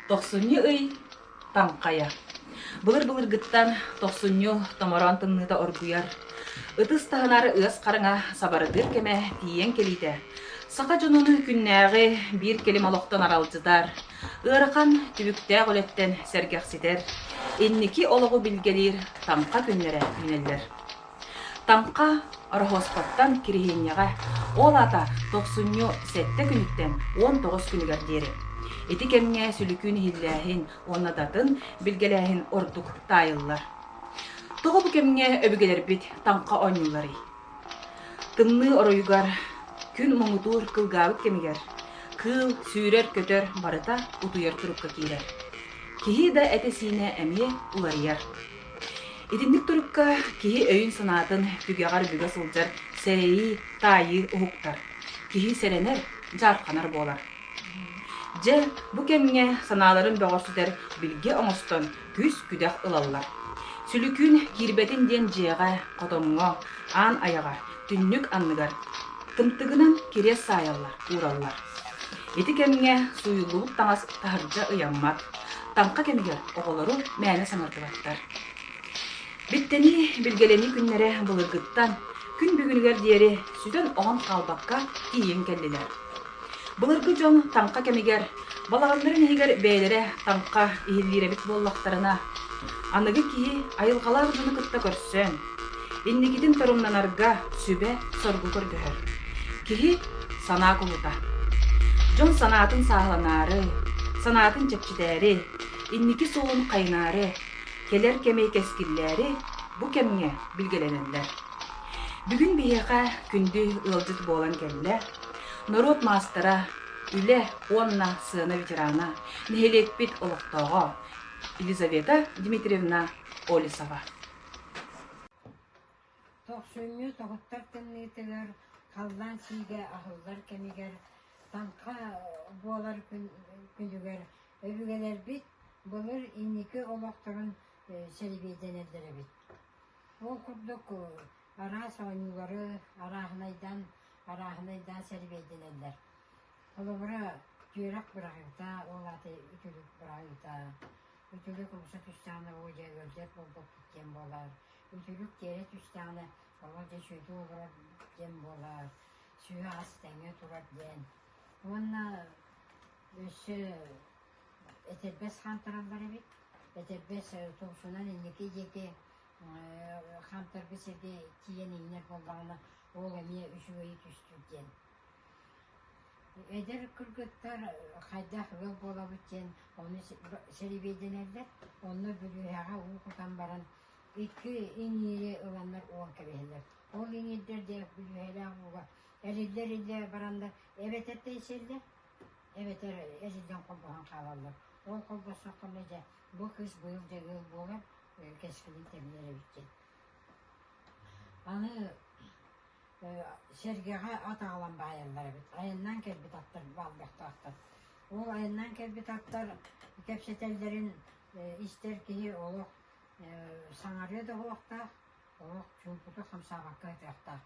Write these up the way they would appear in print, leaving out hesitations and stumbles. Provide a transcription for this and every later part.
Тохсунньу ый таҥхайа. Былыр-былыргыттан тохсунньу томороон тымныыта оргуйар, ытыс таһынар ыас хараҥа сабардыыр кэмэ тиийэн кэлиитэ, саха дьонун күннээҕи биир кэлим олохтон аралдьытар, ыарахан түбүктээх үлэттэн сэргэхситэр, инники олоҕу билгэлиир таҥха күннэрэ үүнэллэр. Таҥха Ороһуоспаттан Кириһиэнньэҕэ, ол аата тохсунньу сэттэ күнүттэн 19 күнүгэр диэри. Ити кэмҥэ сүлүкүүн иһиллээһин уонна датын билгэлээһин ордук таайыллар. Тоҕо бу кэмҥэ өбүгэлэрбит таҥха оонньуулларый? Тымныы оройугар, күн муҥутуур кылгаабыт кэмигэр, кыыл, сүүрэр-көтөр барыта утуйар турукка киирэр. Киһи да этэ-сиинэ эмиэ уларыйар. Итинник турукка киһи өйүн-санаатын түгэҕэр бүгэ сылдьар сэрэйии, таайыы уһуктар. Киһи сэрэнэр, дьаарханар буолар. Дьэ, бу кэмҥэ санааларын бөҕөрсүтэр билгэ оҥостон күүс-күдэх ылаллар. Сүлүкүүн киирбэтин диэн дьиэҕэ, хотоҥҥо, аан айаҕар, түннүк анныгар тымтыгынан кириэс саайаллар, уураллар. Ити кэмҥэ сууйуллубут таҥас таһырдьа ыйаммат, таҥха кэмигэр оҕолору мээнэ саҥардыбаттар. Биттэнии, билгэлэнии күннэрэ былыргыттан күн бүгүнүгэр диэри сүтэн-оһон хаалбакка тиийэн кэллилэр. Былыргы дьон таҥха кэмигэр балаҕаннарын иһигэр бэйэлэрэ таҥха иһиллиир эбит буоллахтарына, аныгы киһи айылҕалаах дьону кытта көрсөн, инникитин торумнанарга сүбэ-соргу көрдөһөр. Киһи санаа кулута. Дьон санаатын сааһыланаары, санаатын чэпчэтээри, инники суолун хайынаары, кэлэр кэми кэскиллээри бу кэмҥэ билгэлэнэллэр. Бүгүн биһиэхэ күндү ыалдьыт буолан кэллэ норуот маастара, үлэ уонна сыана ветерана, нэһилиэкпит олохтооҕо Елизавета Дмитриевна Олесова. Тохсунньу тоһуттар тымныытыгар, халлаан сиигэ аһыллар кэмигэр, таҥха буолар күнүгэр өбүгэлэрбит былыр инники олохторун сэлибиэйдэнэллэр эбит. Ол курдук араас оонньуулары арааһынайдаан арааһынайдаан сэлибиэйдэнэллэр. Холобура, түөрэх быраҕыыта, ол аата үтүлүк быраҕыыта, үтүлүк умса түстэҕинэ оо дьэ ыалдьар буолбуппут диэн буолар, үтүлүк тиэрэ түстэҕинэ оҕо дьэ сүөдүү олорор диэн буолар, сүөһү ас тэҥҥэ турар диэн. Уонна өссө этэрбэс хаамтараллар эбит. Этэрбэс тумсунан инники диэки хаамтарбыт сиргэ тиийэн иҥнэр буоллаҕына, ол эмиэ үчүгэйи түстүүр диэн. Эдэр кыргыттар хайдах ыал буолабыт диэн ону сэрэбиэйдэнэллэр. Онно бүлүүһэҕэ уу кутан баран икки иҥиири ыланнар уган кэбиһэллэр. Ол иҥиирдэр дьэ бүлүүһэлээх ууга эриллэ-эриллэ бараннар эбэтэр тэйсэллэр, эбэтэр эриллэн холбоһон хаалаллар. Ол холбостохторуна дьэ бу кыыс быйыл дьэ ыал буолар, кэскилин тэбинэр эбит диэн. Аны сэргэҕэ ат аҕалан баайаллар эбит. Айаннаан кэлбит аттар бааллыахтаахтар. Ол айаннаан кэлбит аттар кэпсэтэллэрин истэр киһи олох саҥарыа да уһуохтаах, олох чуумпутук хамсаабакка ытыахтаах.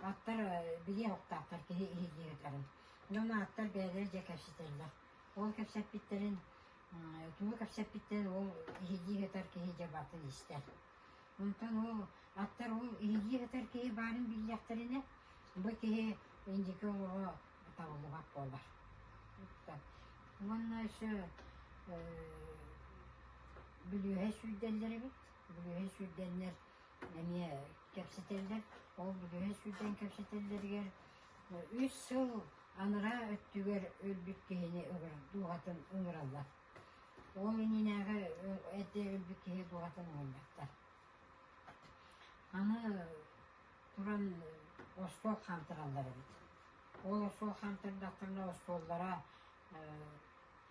Аттар билиэ уһуктаахтар киһи иһиллии ытарын. Дьон аттар бэйэлэрэ дьэ кэпсэтэллэр. Ол кэпсэппиттэрин тугу кэпсэппиттэрин ол иһиллии ытар киһи дьэ барытын истэр. Онтон ол аттар ол иһиллии сытар киһи баарын биллэхтэринэ, бу киһи инники олоҕо табыллыбат буолар. Уонна өссө бүлүүһэ сүүрдэллэр эбит. Бүлүүһэ сүүрдэннэр эмиэ кэпсэтэллэр. Ол бүлүүһэ сүүрдэн кэпсэтэллэригэр үс сыл анараа өттүгэр өлбүт киһини дууһатын ыҥыраллар. Ол иннинээҕи эрдэ өлбүт киһи дууһатын уһуйбаттар. Аны туран остуол хаамтараллар эбит. Ол остуол хаамтардахтарына остуоллара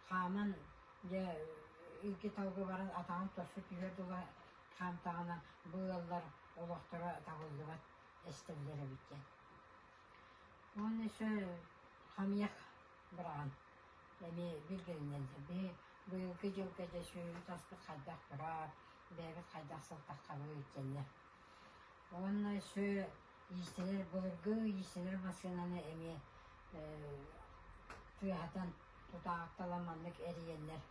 хааман дьэ илги-талгы баран атаҕын тосту түһүөр дылы хаамтаҕына бу ыаллар олохторо табыллыбат эстэллэр эбит диэн. Уонна өссө хамыйах быраҕан эмиэ билгэлинэллэр. Биһи быйылгы дьылга дьэ сүөһү таспыт хайдах турар, бэйэбит хайдах сылтаххабыт диэннэр. Уонна өссө иистэнэр былыргы иистэнэр массыынаны эмиэ тыаһатан тутааҕытталан маннык эрийэннэр.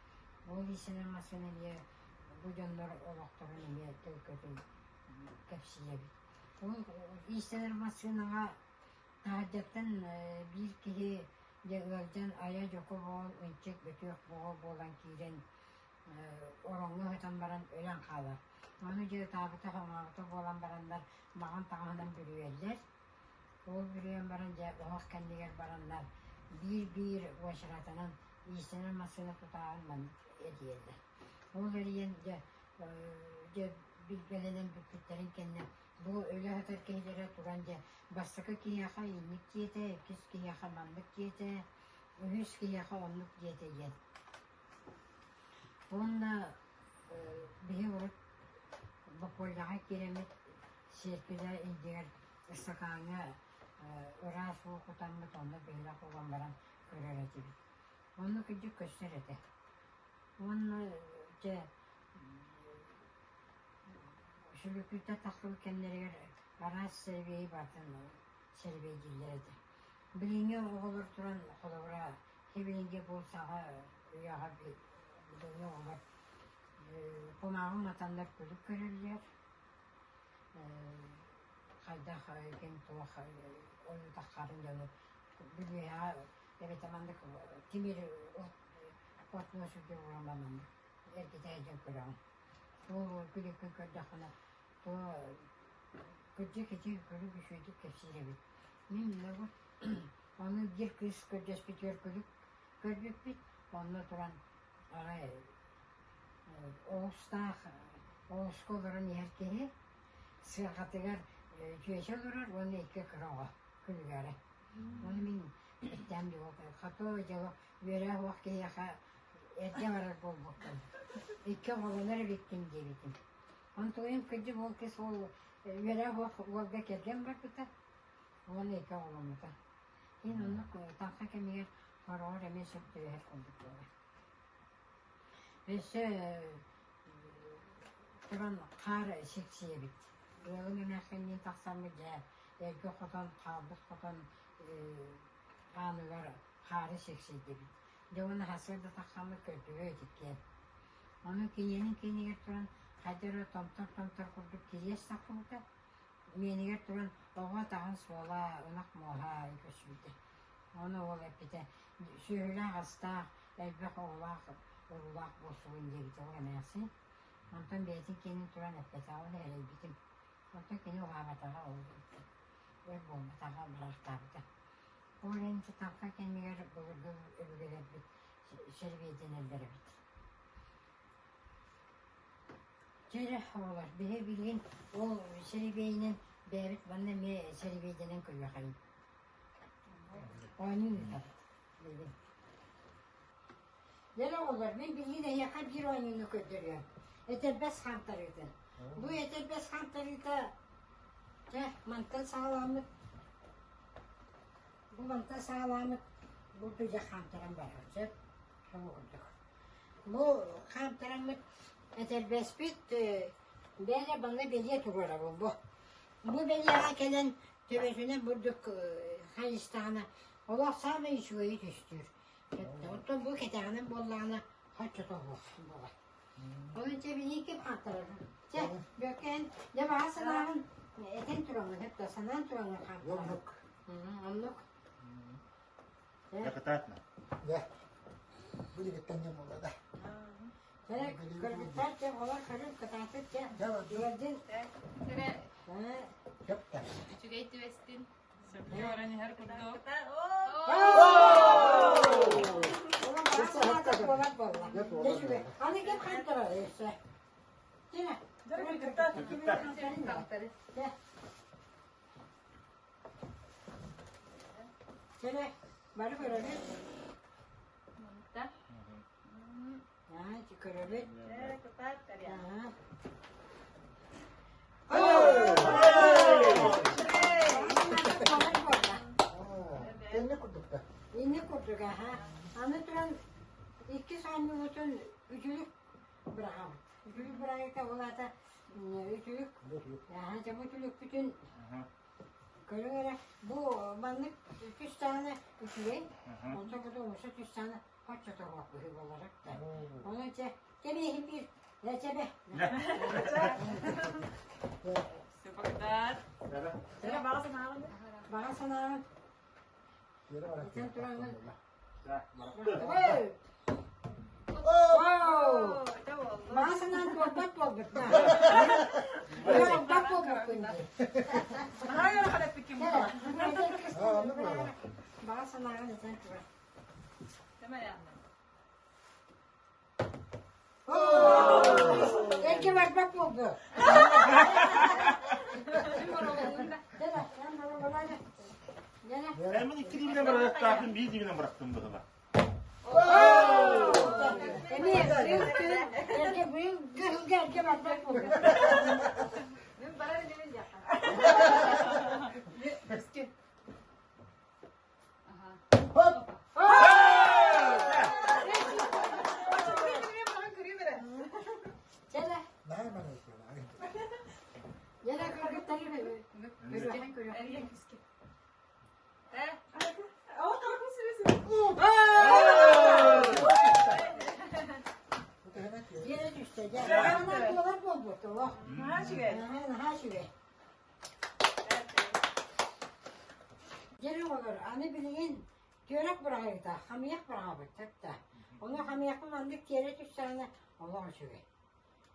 Ол иистэнэр массыына эмиэ бу дьоннор олохторун эмиэ төлкөтүн кэпсиир эбит. Ол иистэнэр массыынаҕа таһырдьаттан биир киһи дьэ ыалдьан айа дьоко буол, ынчык бөтүөх боҕо буолан киирэн ороҥҥо сытан баран өлөн хаалар. Ону дьэ ытаабыта-хоҥообута буолан бараннар маҕан таҥаһынан бүрүйэллэр. Ол бүрүйэн баран дьэ оһох кэннигэр бараннар биир-биир уочаратынан иистэнэр массыына тутааҕын маннык эрийэллэр. Ол эрийэн дьэ дьэ билгэлэнэн бүппүттэрин кэннэ бу өлө сытар киһилэрэ туран дьэ бастакы киһиэхэ инник диэтэ, иккис киһиэхэ маннык диэтэ, үһүс киһиэхэ оннук диэтэ диэн. Уонна биһи урут бокуоллаҕа киирэммит сиэркилэ иннигэр ыстакааҥҥа ыраас уу кутаммыт онно биһилэх уган баран көрөр этибит. Онно кырдьык көстөр этэ. Уонна дьэ сүлүкүтэ тахсыбыт кэмнэригэр араас сэрэбиэйи барытын сэрэбиэйдииллэр этэ. Билиҥҥи оҕолор туран холобура сибилиҥҥи бу саҥа үйэҕэ билиҥҥи оҕолор кумааҕы матаннар күлүк көрөллөр хайдах ким туох ойуутаххарын дьону бүлүүһэҕэ эбэтэр маннык тимир от муос үрдүгэр ууран маннык эргитэ сылдьан көрөҕүн. Ол күлүккүн көрдөххүнэ то кырдьык ити күлүк үчүгэйдик кэпсиир эбит. Мин бу ону биир кыыс көрдөспүтүгэр күлүк көрбүппүт, онно туран арай оҕустаах оҕуска олорон иһэр киһи сыарҕатыгар чүөчэ олорор уонна икки кыра оҕо күлүгэрэ. Ону мин эттэм хото дьоло үөрэх уох киһиэхэ эргэ барар буолбуккун. Икки оҕолонор эбиккин диэбитим. Онтуйум кырдьык ол кис ол үөрэх уох уолга кэргэн барбыта уонна икки оҕоломмута. Иһин оннук таҥха кэмигэр хороҕор эмиэ сөп түбэһэр курдук буолар. Өссө туран хаар сиксиэбит. Ыалым эмээхсинниин тахсаммыт дьэ эргэ хотон хаалбыт хотон ааныгар хаары сиксийдибит. Дьэ уонна сарсыарда тахсаммыт көрдүбүт итиккиэн. Ону киниэнин киинигэр туран хайда эрэ томтор-томтор курдук кириэс тахсыбыта. Миэнигэр туран оҕо атаҕын суола, ынах муоһа көстүбүтэ. Ону уол эппитэ, сүөһүлээх-астаах, элбэх оҕолоох, уруулаах буолсугун диэбитэ ол эмээхсин. Онтон бэйэтин киэнин туран эппэтэҕэ, ону эрэйбитим. Онтон кини уһаабатаҕа ол өр буолбатаҕа, быраахтаабыта. Ол иһин таҥха кэмигэр былыргы өбүгэлэрбит сэрэбиэйдэнэллэр эбит. Чэ эрэ, оҕолор, биһи билигин ол сэрэбиэйинэн бэйэбит манна эмиэ сэрэбиэйдэнэн көрүөххэйиҥ. Оонньуу ыытабыт билигин. Дьэ оҕолор, мин билигин эһиэхэ биир оонньууну көрдөрүөм. Этэрбэс хаамтарыытын. Бу этэрбэс хаамтарыыта чэ, мантан саҕаламмыт бу мантан саҕаламмыт бу дьэ хаамтаран барар сөп бу курдук. Бу хаамтараммыт этэрбэспит бэйэ манна бэлиэ туруорабын бу. Бу бэлиэҕэ кэлэн төбөтүнэн бурдук хайыстаҕына олох саамай үчүгэйи түстүүр. Оттон бу кэтэҕинэн буоллаҕына хоччото суох буолар. Ол чэ билии ким хаамтарар? Чэ, Бүөккээн, дьэ баҕа санааҕын этэн тураҥҥын, сөп санаан тураҥҥын хаамтарар. Оннук. Оннук. Дьэ кытаатна. Дьэ. Билигиттэн дьэ буолла да. Чэ, көрбүттэр чэ, олор көрүн кытаатыт чэ. Үөрдүн. Сэрэ Сөптө. үчүгэй түбэстин. Сөпкө баран иһэр курдук. Аны ким хаамтарар өссө? Кимэ? Чэ, бары көрөбүт. Көрөбүт. Инник курдук да. Инник курдук аха. Аны туран иккис оонньуубутун үтүлүк быраҕабыт. Үтүлүк быраҕыыта ол аата үтүлүк. Аха, дьэ бу үтүлүкпүтүн көрүҥ эрэ. Бу маннык түстэҕинэ үчүгэй. Онтон бу умса түстэҕинэ. Хоччоторуох быһыы буолара да. Онон чэ, кэбиһин биир, чэбэ. Сыпактар. Баҕа санааҕын. Баҕа санааҕын. Этэн тураҥҥын. Баҕа санаан туолбат буолбут да. Туолбат буолбуккун дии. Баҕа санааҕын этэн туран. Эргэ барбат буолбу. Hemen iki dibine bıraktım, bir dibine bıraktım bu da. Эмиэ быйыл күн эргэ быйыл кыһылга эргэ барбат буолбу. Хоп! Чэлэ. Наһаа маннык. Дьэ кыргыттары Дьиэ түстэ дьэ. Анаа буолар буолбут олох. Наһаа үчүгэй. Дьэ оҕолор, аны билигин түөрэх быраҕыыта, хамыйах быраҕабыт да. Ону хамыйахпын маннык тиэрэ түстэҕинэ олох үчүгэй.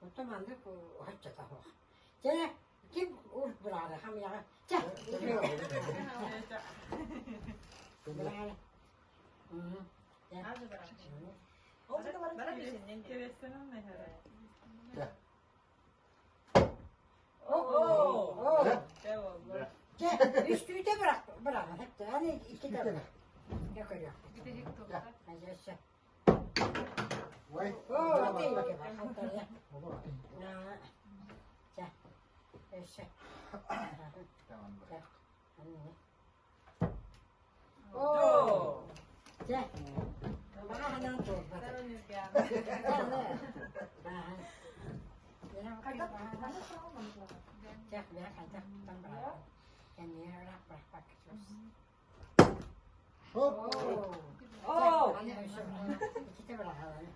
Оттон маннык уһаччата суох. Дьэ, ким урут быраҕара хамыйаҕы? Чэ, быраҕара. Дьэ, үстүүтэ бырах быраҕан аны иккитэ бырах. Дьэ көрүөхпүт. Дьэ, Оо, атын Чэ, өссө. Оо, чэ, баҕа санаан туолбат. Чэ, бэйэ хайдах тутан быраҕабын. Кэннигэр ыраах бырахпакка чуос. Оо! Аны өссө иккитэ быраҕаланы.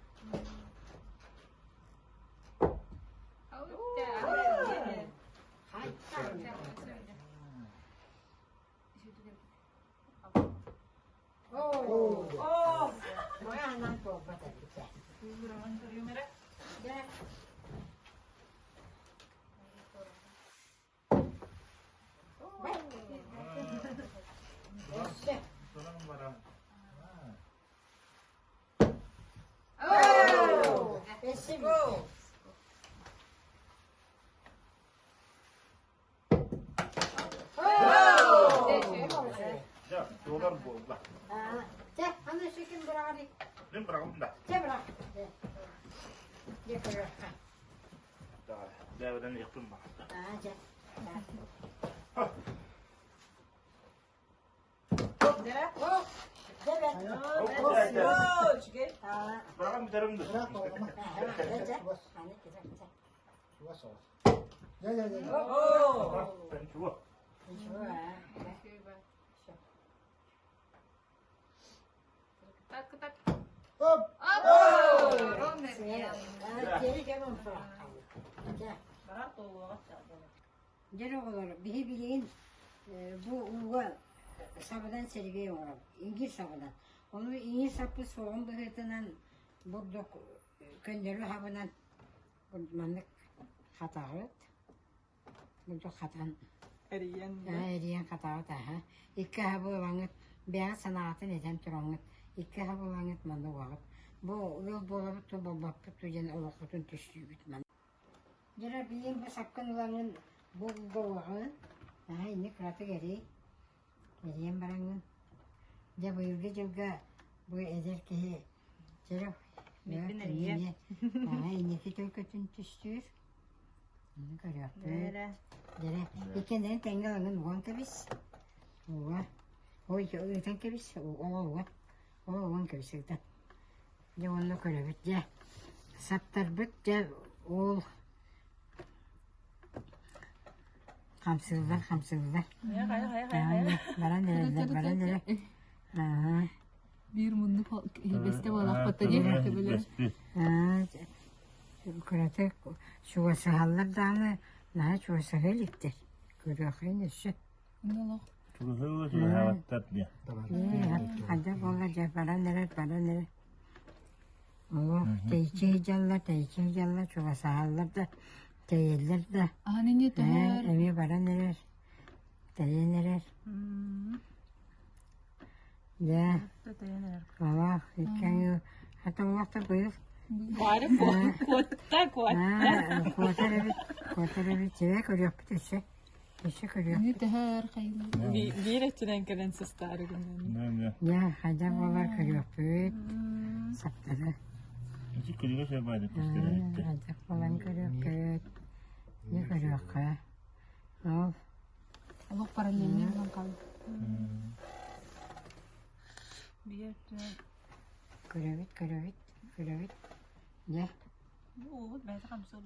Оо! Баҕа санаан туолбат эбит. Дьэ, өссө. Өссө биирдэ. Долар буолла. Чэ, аны өссө ким быраҕарый? Мин быраҕым да. Чэ, бырах. Дьэ, көрүөххэ. Дээбэдэн иэхпин баҕарда. Аа, дьэ. О, дьэ бэрт. Аа, Быраҕан бүтэрим да. дьэ, аны кирэ, чэ. Чуга. Ничего, а. Дьэ оҕолор, биһи билигин бу ууга сабынан сэргэй оҥоробут, иҥиир сабынан. Ону иҥиир саппыт суоҕун быһыытынан бурдук көннөрү хабынан маннык хатаҕыт. Бурдук хатан Эрийэн. Эрийэн хатаҕыт аһа. Икки аһа буолаҥҥыт, бэйэҕит санааҕытын этэн тураҥҥыт, икки аһа буолаҥҥыт манна угаҕыт. Бу ыал буолабыт дуу, буолбаппыт дуу диэн олоххутун түстүүбүт манна. Дьэ билигин бу сапкын ылаҥҥын бу ууга угаҕын, аһа инник кыратык эрий, эрийэн бараҥҥын. Дьэ быйылгы дьылга бу эдэр киһи чөрөх Миигин эрийэ. Аһа инники төлкөтүн түстүүр. Ону көрүөхпүт. Дьэрэ, иккиэннэрин тэҥҥэ ылаҥҥын уган кэбис. Уга. Ой, ыытан кэбис. Оҕо уга. Оҕо уган кэбис ыытан. Дьэ уонна көрөбүт дьэ. Саптарбыт дьэ уол хамсыыллар хамсыыллар. Баран эрэллэр баран эрэ. Биир муннук бэстэ буолар. Куотта дии төбөлөрө. Кыратык чугасыһаллар даҕаны наһаа чугасыһа иликтэр. Көрүөххүн өссө. Чугаһыы чугаһаабаттар диye. Хайдах буолла дьэ баран эрэр, баран эрэр. Олох тэйиччи сылдьаллар, тэйиччи сылдьаллар, чугасаһаллар да, тэйэллэр да. Аһан инни төһөр. Эмиэ баран эрэр, тэйэн эрэр. Дьэ, олох икки хата олох да быйыл Бары куотта, куотта. Куотар эбит, куотар эбит. Дьэ, көрүөхпүт өссө. Өссө көрүөх. Ини төһөр хайылы. Биир өттүнэн кэлэн сыстаары гынан. Дьэ, хайдах буолар көрүөхпүт. Саптары. Ити күлүгө сөбөйдө көстөрөйдө. Хайдах буолан көрүөхпүт. Дьэ, көрүөххэ. Ол Олох параллельный булан хаалла. Биир өттүнэн көрөбүт, көрөбүт, көрөбүт. Дьэ. Уубут бэйэтэ хамсыыр.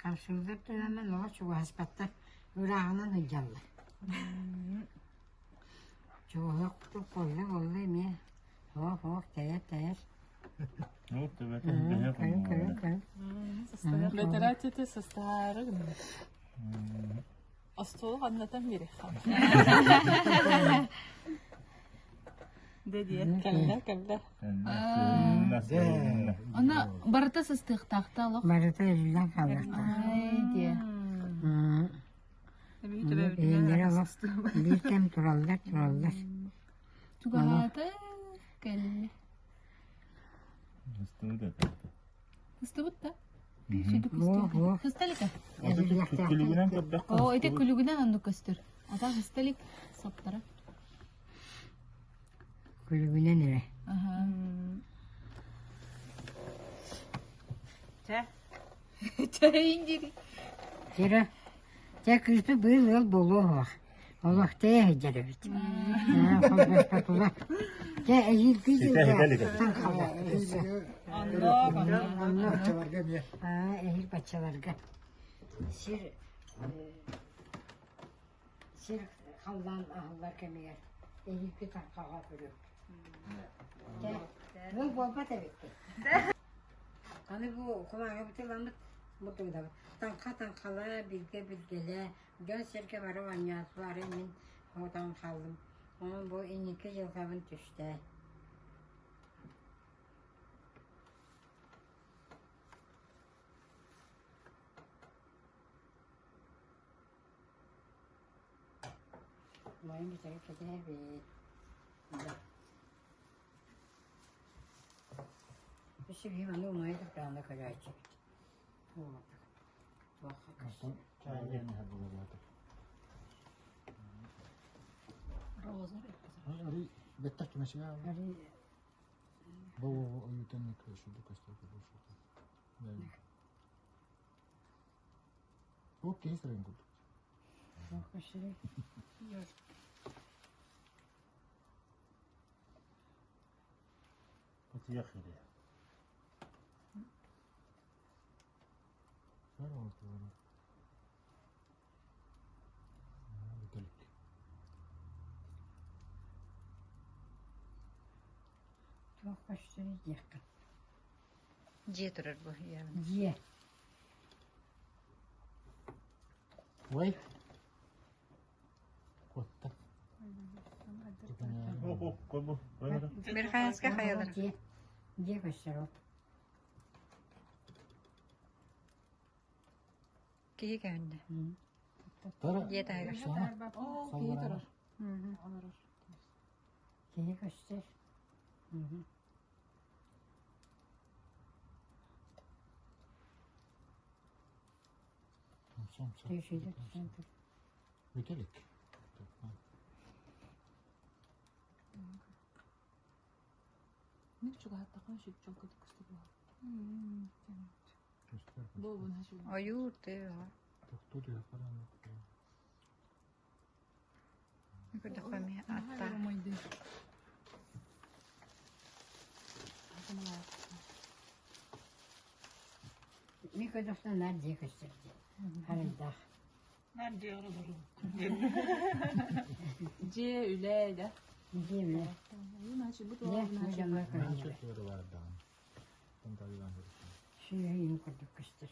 Хамсыыллар туһунан олох чугаһаспаттар, ырааҕынан сылдьаллар. Чугаһыах курдук буолла-буолла эмиэ. Оох-оох, тэйэр-тэйэр. Көрүҥ, көрүҥ, көрүҥ. Бэтэрээ тете сыстаары гынна. Остуолу ханнатан биэриэххэ. Дэ диэт кэллэ кэллэ. Аны барыта сыстыахтаахта олох. Барыта эриллэн хаалыахтаах. Ай диэ. Бэйэлэрэ олох биир кэм тураллар, тураллар. Чугаһаата кэллэ. Сыстыбыт да? Сыста илик Күлүгүнэн көрдөххө. Оо, ити күлүгүнэн оннук көстөр. Ата сыста илик саптара. Күлүгүнэн эрэ. Аха. Чэ. Чэйин дири. Кира, Дьэ кыыспыт быйыл ыал буолуо суох. Олох тэйэ сылдьар эбит. Холбоспотулар. Дьэ эһиилги дьылга таҥхаллахпыт өссө. Онно Баччаларга эмиэ. Эһиил баччаларга. Сир сир халлаан аһыллар кэмигэр эһиилги таҥхаҕа көрүөхпүт. Дьэ ыал буолбат эбиккит. Аны бу кумааҕыбыт ыламмыт бу тыынабыт. Таҥха таҥхалаа, билгэ билгэлээ, дьон-сэргэ бары оонньоотулар мин оҥотон хааллым. Онон бу инники дьылҕабын түстээ. Мойун бүтэри кэтэһэбит. Өссө биһи маны умайа турдаҕына көрөөччүбүт. Туох көстөрүй диэххин. Дьиэ турар бу. Дьиэ. Ой. Куотта. Верхоянскай хайалар. Дьиэ. Дьиэ көстөр ол. Киһи көһүннэ. Дьиэ таһыгар. Оо, киһи турар. Олорор. Киһи көстөр. Бүтэлик. Мин чугаһаттахха үчүгэй чолкутук көстөр буолар. Буолбун хачу. Ойуур тыа. Көрдөххө эмиэ аттаах. Мин көрдөхтөн наар дьиэ көстөр дии. Харайдаах. Наар дьиэ олорор. Дьиэ үлэ да. Дьиэ үлэ. Бу Дьэ, бу дьоннор көрүннүлэр. Сүөһү курдук көстөр.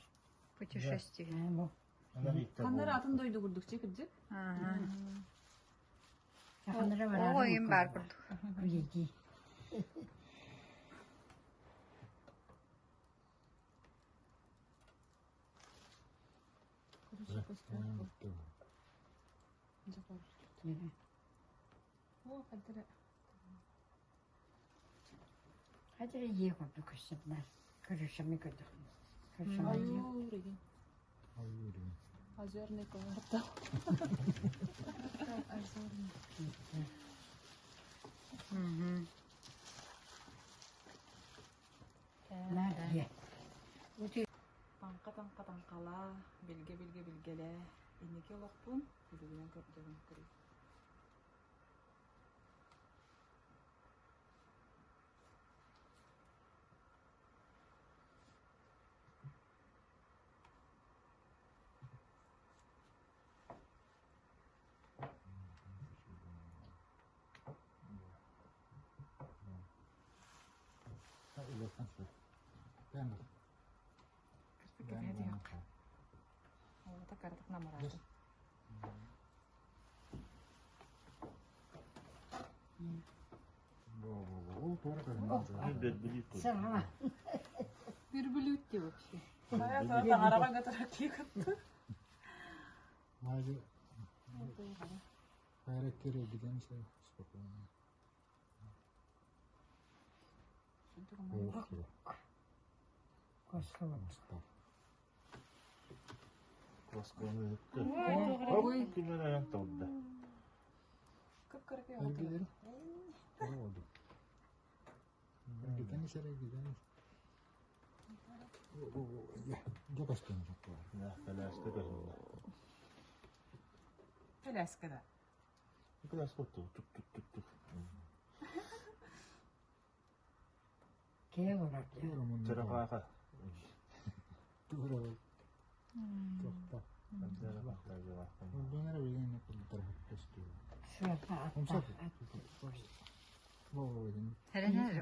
Путешествие. Бу. Ханнары атын дойду курдук чи кырдьык. Ханнары Оо, ойын бар курдук. Үлэдии. Хадыр ийэ курдук көстөр Көрүшэмми көрдөх. Ойуур игин. Озерный квартал. Озерный. Таҥха-таҥха таҥхалаа, билгэ-билгэ билгэлээ, инники олохпун күлүгүнэн көрдөбүн көрүй. Оҕото кыратык намыраатын. Верблюд те вообще. Таҥараҕа гатара киикатты. Ой, кимер айан толда. Кып-кыракый оҕото. Коляска көһүннэ. Коляска да. Коляска тук тук тук тук. Кээ олорор. Чарапаха. Сыата аттаах ат. Тэрэнэр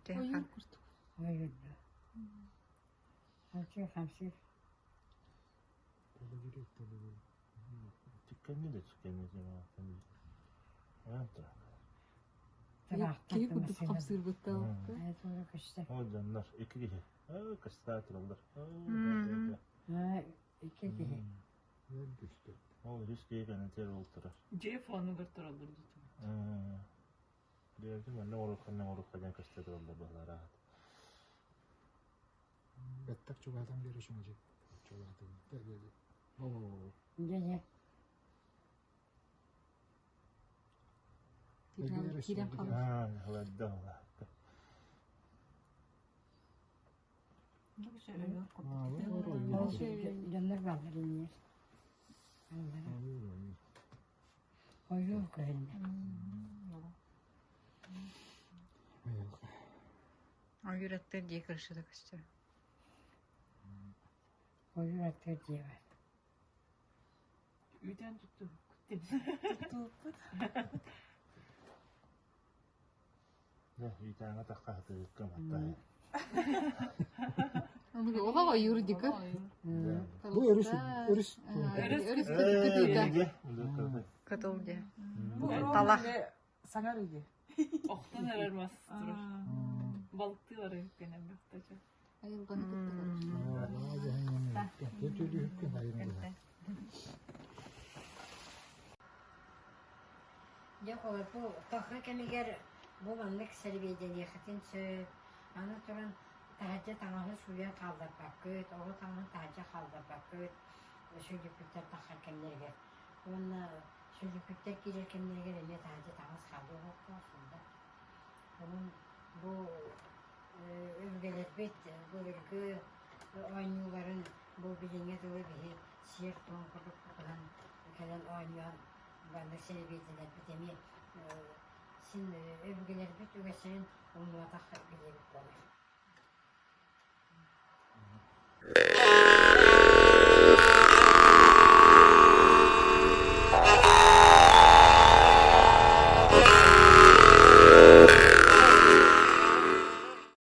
Ойуур курдук. Ойуурду. Хамсыыр хамсыыр. Түккенни де түккенни де. Киһи курдук хапсыырбытта. Туора көстөр. О, дьоннор, икки киһи. Кыстаа тураллар. Икки киһи. Ол үс киһи кэнэтиэр ол турар. Дьиэ фонугар тураллар дутум. Диэбитим манна оҥоруохха, оҥоруохха диэн көстө тураллар быһалараат. Дьэ дьэ. Киирэн хаалар. Аа, халайда халаатта. Ол дьоннор бааллар иннир. Ойуур көһүннэ. Ойуур аттыыр дьиэ крышата көстөр. Ойуур аттыыр дьиэ бар. Үүтэн туттубуккут. Туттубуппут. Дьэ, үүтээҥҥэ тахха сатыырыкка маттай. Оҕо ойуур дика. Бу өрүс өрүс Өрүс кытыыта. Кытыл дьиэ. Бу Талах. Саҥар үйе. Охтон эрэр мас турар. Балыктыылар кэнэн бөхтөчө. Айылҕаны кытта Дьэ олор бу таха кэмигэр бу маннык сэрэбиэйдэниэххитин сөп. Аны туран таһырдьа таҥаһы сууйан хаалларбаккыт, оҕо таҥаһын таһырдьа хаалларбаккыт сүлүппүттэр таххар кэмнэригэр. Уонна сүлүппүттэр киирэр кэмнэригэр эмиэ таһырдьа таҥас хаалыа суохтаах сылдьар. Онон бу өбүгэлэрбит былыргы оонньууларын бу билиҥҥи дылы биһи сиэр-туом курдук тутуһан кэлэн оонньоон маннык сэрэбиэйдэнэрбит эмиэ син өбүгэлэрбит үгэстэрин умнубатах билиэбит буолар.